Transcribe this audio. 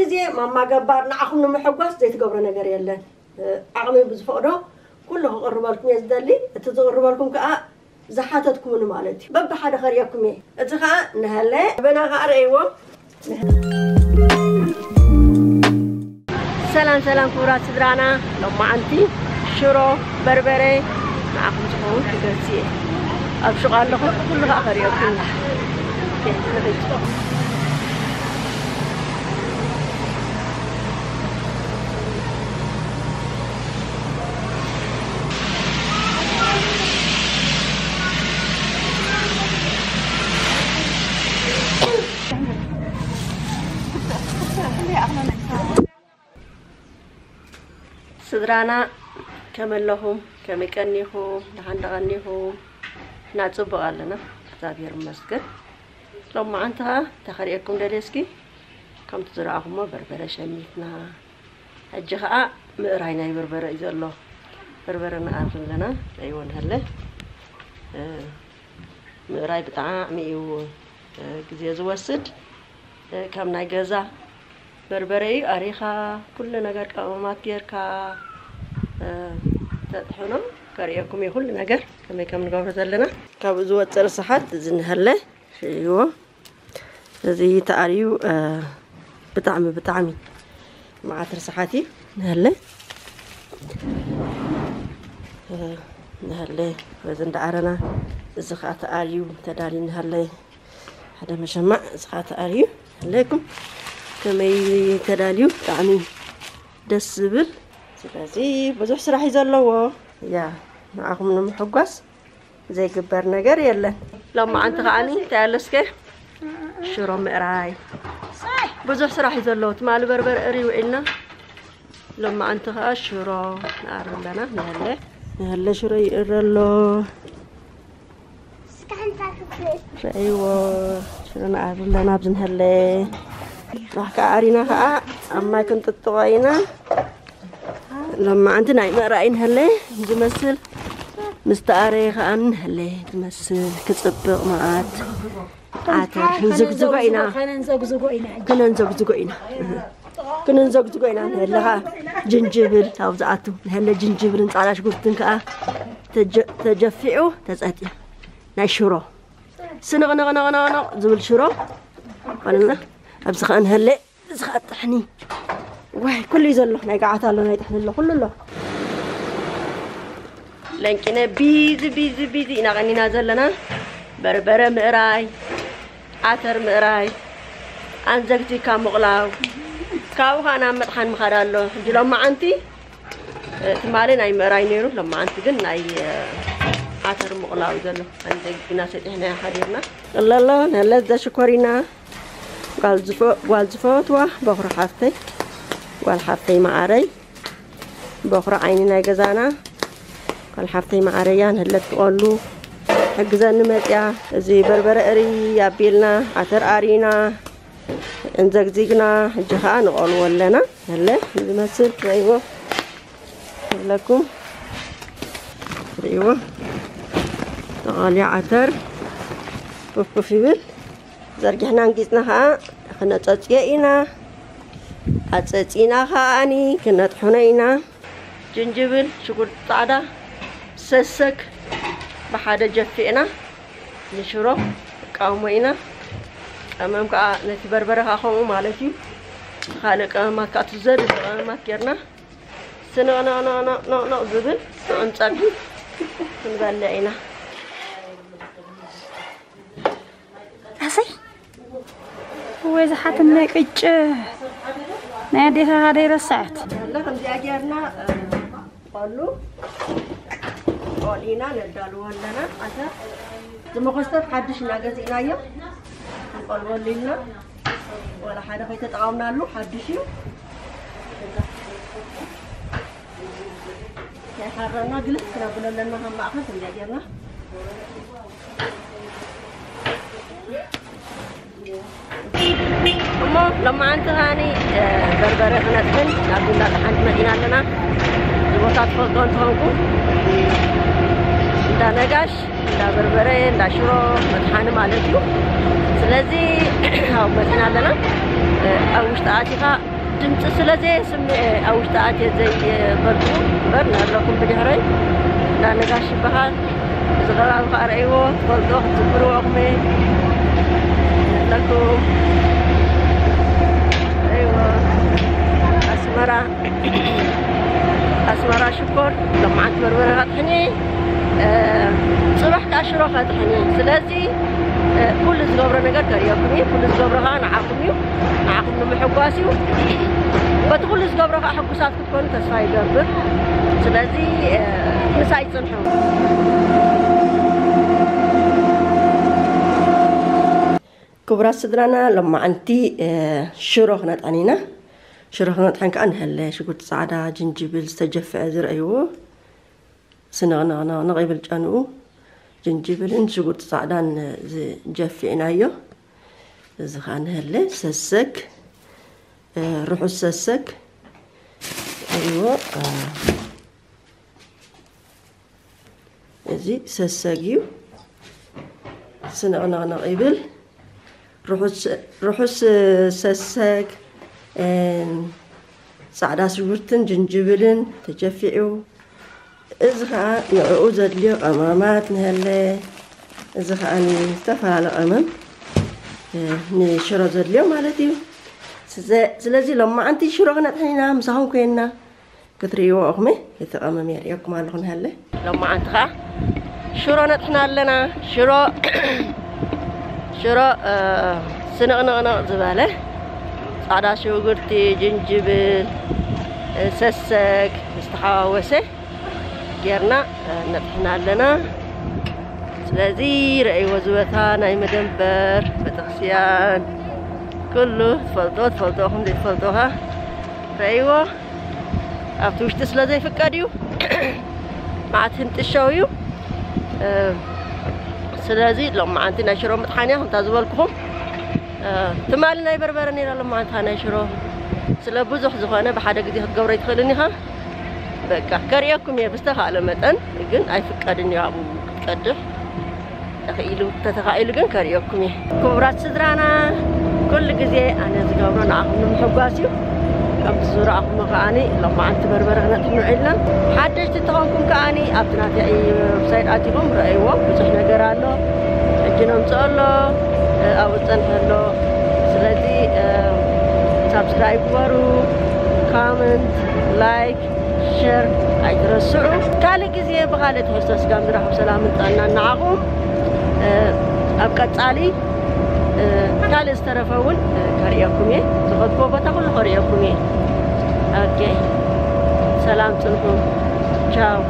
ግዜ ማማ ገባር ንዓኹም ንምሕጓስ ዘይትገብሮ ነገር የለን። ዓቕሚ ብዝፈቕዶ ኩሉ ክቕርበልኩም እየ ዝደሊ። እቲ ዝቕርበልኩም ከዓ ዝሓተትኩምኒ ማለት እዩ። በብሓደ ከርእየኩም እየ። እዚ ከዓ ንሀለ በና ከዓ ረእይዎ። ሰላም ሰላም ክቡራት ስድራና፣ ሎማዓንቲ ሽሮ በርበረ ንዓኹም ዝኸውን ክገዝእ እየ። ኣብ ሹቕ ኣለኹ፣ ኩሉ ከዓ ከርእየኩም እየ። ስድራና ከመይ ኣለኹም? ከመይ ቀኒኹም? ደሓን ዶ ቀኒኹም? ንሕና ጽቡቕ ኣለና፣ እግዚኣብሔር ይመስገን። ሎማዓንቲ ኸኣ እንታይ ከርእየኩም ደልየ እስኪ፣ ከምቲ ዝረኣኹሞ በርበረ ሸሚትና። ሕጂ ኸኣ ምእራይ ናይ በርበረ እዩ ዘሎ። በርበረ ንኣርግ ኣለና። ኣይወ ንሀለ። እ፣ ምእራይ ብጣዕሚ እዩ፣ እ፣ ግዜ ዝወስድ። እ፣ ከም ናይ ገዛ በርበረ እዩ። ኣሪኻ ኩሉ ነገር ቀመማት ጌርካ፣ እ፣ ተጥሕኖ። ከርእየኩም እየ ኩሉ ነገር ከመይ ከም ንገብሮ ዘለና። ካብኡ ዝወፅእ ርስሓት እዚ ንሀለ ሽይዎ። እዚ ተኣርዩ፣ እ፣ ብጣዕሚ፣ ብጣዕሚ መዓት ርስሓት እዩ። ንሀለ፣ እ፣ ንሀለ፣ በዚ እንዳኣረና፣ እዚ ኸዓ ተኣርዩ፣ ተዳልዩ ንሀለ። ሓደ መሸማዕ፣ እዚ ኸዓ ተኣርዩ። ንሀለኩም፣ ከመይ ተዳልዩ፣ ብጣዕሚ ደስ ዝብል። ስለዚ ብዙሕ ስራሕ እዩ ዘለዎ። ያ፣ ንዓኹም ንምሕጓስ ዘይግበር ነገር የለን። ሎማዓንቲ ከዓኒ እንታይ ኣሎ እስከ? ሽሮ ምእራይ። ብዙሕ ስራሕ እዩ ዘለዎ። ትማሊ በርበረ እሪ ውዒልና። ሎማዓንቲ ከኣ ሽሮ ንኣሪ ኣለና። ንሀለ፣ ንሀለ ሽሮ ይእረ ኣሎ። ረእይዎ፣ ሽሮ ንኣሪ ኣለና ኣብዚ ንሀለ። ራሕ ከኣ ኣሪና ከኣ ኣብ ማይ ክንጥጥቖ ኢና። ሎማዓንቲ ናይ ምእራይ ንሀለ ዝመስል፣ ምስ ተኣረየ ከኣ ንሀለ ዝመስል ክጽብቕ መዓት ዓተር ክንዝግዝጎ ኢና። ከነንዘግዝጎ ኢና። ከነንዘግዝጎ ኢና። ከነንዘግዝጎ ኢና። ንሀለ ከኣ ጅንጅብል ኣብኡ ዝኣቱ። ንሀለ ጅንጅብልን ጻዕዳ ሽጉርትን ከኣ ተጀ-፣ ተጀፊዑ ተጸጢዩ። ናይ ሽሮ። ስንቕንቕንቕንቕ ዝብል ሽሮ። ኮንና ኣብዚ ከኣ ንሀለ እዚ ኸዓ ጥሕኒ። ዋይ፣ ኩሉ እዩ ዘሎ። ናይ ገዓት ኣሎ፣ ናይ ጥሕኒ ኣሎ፣ ኩሉ ኣሎ። ለንቂነ ቢዚ፣ ቢዚ፣ ቢዚ ኢና ቀኒና ዘለና። በርበረ ምእራይ፣ ዓተር ምእራይ፣ ኣንዘግዚግካ ምቕላው፣ ካብኡ ኸዓ ናብ መጥሓን ምኻድ ኣሎ። ሕጂ ሎማዓንቲ፣ እ፣ ትማሊ ናይ ምእራይ ነይሩ፣ ሎማዓንቲ ግን ናይ፣ እ፣ ዓተር ምቕላው ዘሎ። ኣንዘግዚግና ሰጢሕና ሓዲርና። ኣለሎ፣ ነለዘ ሽኮሪና። ጓል ዝፈ-፣ ጓል ዝፈትዋ በኹሪ ሓፍተይ፣ ጓል ሓፍተይ መዓረይ፣ በኹሪ ዓይኒ ናይ ገዛና፣ ጓል ሓፍተይ መዓረያ ንህለት ትቐሉ ሕግዘኒ መጽያ። እዚ በርበረ እሪ ኣቢልና፣ ዓተር ኣሪና፣ እንዘግዚግና፣ ሕጂ ኸኣ ንቐልዎ ኣለና። ነለ ዝመስል ትርእይዎ ኣለኩም። ርእይዎ። ተቐልዮ ዓተር ፉፍ ፉፍ ይብል። ዘርጊሕና እንጊጽና ኸኣ ክነጸጽዮ ኢና። ኣጸጺና ኸኣኒ ክነጥሕኖ ኢና። ጅንጅብል፣ ሽጉርቲ ጻዕዳ፣ ሰሰግ ብሓደ ጀፊዕና ንሽሮ ንቃውሞ ኢና። ቀመም ከኣ ነቲ በርበረ ከኣ ከምኡ ማለት እዩ። ካልእ ቀመማት ከኣ እቲ ዘድሊ ቀመማት ጌርና ስንቕንቕንቕንቕ ዝብል ጥዑም ጸብሒ ክንበልዕ ኢና። ኣሰይ፣ ወይ ዝሓትነ ቅጭ ናይ ኣዴታኻ ደይረስዐት። ከምዚኣ ጌርና፣ እ፣ ቆሉ ቆሊና ነዳልዎ ኣለና። ኣተ ዝመኾስተር ሓድሽ እናገዚእናዮ ክንቆልወሉ ኢልና። ዋላ ሓደ ከይተጠቐምናሉ ሓድሽ እዩ። ናይ ሓረና ግልስ ክነብሎ ኣለና። ካብ ማእኸል ከምዚኣ ጌርና። እሞ ሎማዓንቲ ከዓኒ፣ እ፣ በርበረ ክነጥሕን ናብ እንዳ ጠሓንቲ መፂና ኣለና። እዚ ቦታ ትፈልጦ እንትኾንኩ፣ እንዳ ነጋሽ፣ እንዳ በርበረ፣ እንዳ ሽሮ መጥሓኒ ማለት እዩ። ስለዚ፣ ኣብ መፂና ኣለና። እ፣ ኣብ ውሽጢ ኣቲኻ ድምፂ ስለ ዘየስምዐ ኣብ ውሽጢ ኣትየ ዘይፈልጡ እምበር፣ ኣለኩም ብድሕረይ። እንዳ ነጋሽ ይበሃል። እዚ ከባቢ ከዓ ረእይዎ፣ ትፈልጦ ክትዝክርዎ ኣኹም ኣለኩም። ረእይዎ። ኣስመራ፣ ኣስመራ ሽኮር፣ ሎማዓንቲ በርበረ ከጥሕኒ፣ እ፣ ፅባሕ ከዓ ሽሮ ከጥሕኒ። ስለዚ፣ እ፣ ኩሉ ዝገብሮ ነገር ከርእየኩም እዩ። ኩሉ ዝገብሮ ከዓ ንዓኹም እዩ። ንዓኹም ንምሕጓስ እዩ። በቲ ኩሉ ዝገብሮ ከዓ ሕጉሳት ክትኮኑ ተስፋ ይገብር። ስለዚ፣ እ፣ ምሳይ ጽንሑ። ክቡራት ስድራና፣ ሎማዓንቲ፣ እ፣ ሽሮ ክነጥሕን ኢና። ሽሮ ክነጥሕን ከዓ ንሀለ ሽጉርቲ ጻዕዳ፣ ጅንጅብል፣ ዝተጀፍዐ ዝረእይዎ፣ ስንቕንቕንቕ ይብል ጨንኡ። ጅንጅብልን ሽጉርቲ ጻዕዳን ዝጀፍዕናዮ። እዚ ከዓ ንሀለ ሰሰግ፣ እ፣ ርሑስ ሰሰግ። እዎ፣ እ፣ እዚ ሰሰግ እዩ። ስንቕንቕንቕ ይብል። ርሑስ፣ ርሑስ ሰሰግ፣ እ፣ ጻዕዳ ሽጉርትን ጅንጅብልን ተጀፊዑ። እዚ ኸዓ ንዕኡ ዘድልዮ ቀመማት ንሀለ። እዚ ኸዓ ዝተፈላለየ ቀመም፣ እ፣ ንሽሮ ዘድልዮ ማለት እዩ። ስዘ-፣ ስለዚ ሎማዓንቲ ሽሮ ክነጥሕን ኢና፣ ምሳኹም ኮይንና ክትርእይዎ ኢኹም። እቲ ቀመም የርእየኩም ኣለኹ ንሀለ። ሎማዓንቲ ኸዓ ሽሮ ነጥሕና ኣለና። ሽሮ፣ ሽሮ፣ እ፣ ስንቕንቕንቕ ዝበለ ጻዕዳ ሽጉርቲ፣ ጅንጅብል፣ እ፣ ሰሰግ ዝተሓዋወሰ ጌርና፣ እ፣ ነጥሕና ኣለና። ስለዚ ረእይዎ ዝበታ ናይ መደንበር ቤተክርስትያን ኩሉ ትፈልጦ፣ ትፈልጦ፣ ኹም ዘይትፈልጦ ኸ ረእይዎ። ኣብቲ ውሽጢ ስለ ዘይፍቀድ እዩ። መዓት ህንጥሸው እዩ። እ፣ ስለዚ ሎማዓንቲ ናይ ሽሮ ምጥሓን እያ፣ ከምታ ዝበልኩኹም። እ፣ ትማሊ ናይ በርበረ ነይራ፣ ሎማዓንቲ ናይ ሽሮ። ስለ ብዙሕ ዝኾነ ብሓደ ግዜ ክትገብሮ ኣይትኽእልን ኢኻ። በቃ፣ ከርእየኩም እየ ብዝተኻእለ መጠን፣ ግን ኣይፍቀድን እዩ ኣብኡ ክትቀድሕ። ተኽኢሉ፣ ተተኻኢሉ ግን ከርእየኩም እየ። ክቡራት ስድራና፣ ኩሉ ግዜ ኣነ ዝገብሮ ንዓኹም ንምሕጓስ እዩ። ከምቲ ዝረኣኹሞ ከኣኒ፣ ሎማዓንቲ በርበረ ክነጥፍ ንውዒልና። ሓደሽቲ እንተኾንኩም ከኣኒ፣ ኣብቲ ናተይ ዌብሳይት ኣቲኹም ረእይዎ፣ ብዙሕ ነገር ኣሎ። ሕጂ ነምፅኦ ኣሎ፣ እ፣ ኣብኡ ዝፀንሐ ኣሎ። ስለዚ፣ እ፣ ሳብስክራይብ ግበሩ፣ ካመንት፣ ላይክ፣ ሸር ኣይትረስዑ። ካልእ ግዜ ብኻልእ ትሕዝቶ ስጋብ ንራኸብ ሰላምን ጥዕናን ንዓኹም። እ፣ ኣብ ቀጻሊ፣ እ፣ ካልእ ዝተረፈ እውን፣ እ፣ ከርእየኩም እየ። ዝኸድኩዎ ቦታ ኩሉ ከርእየኩም እየ። ኦኬ፣ ሰላም ጽንሑ። ቻው።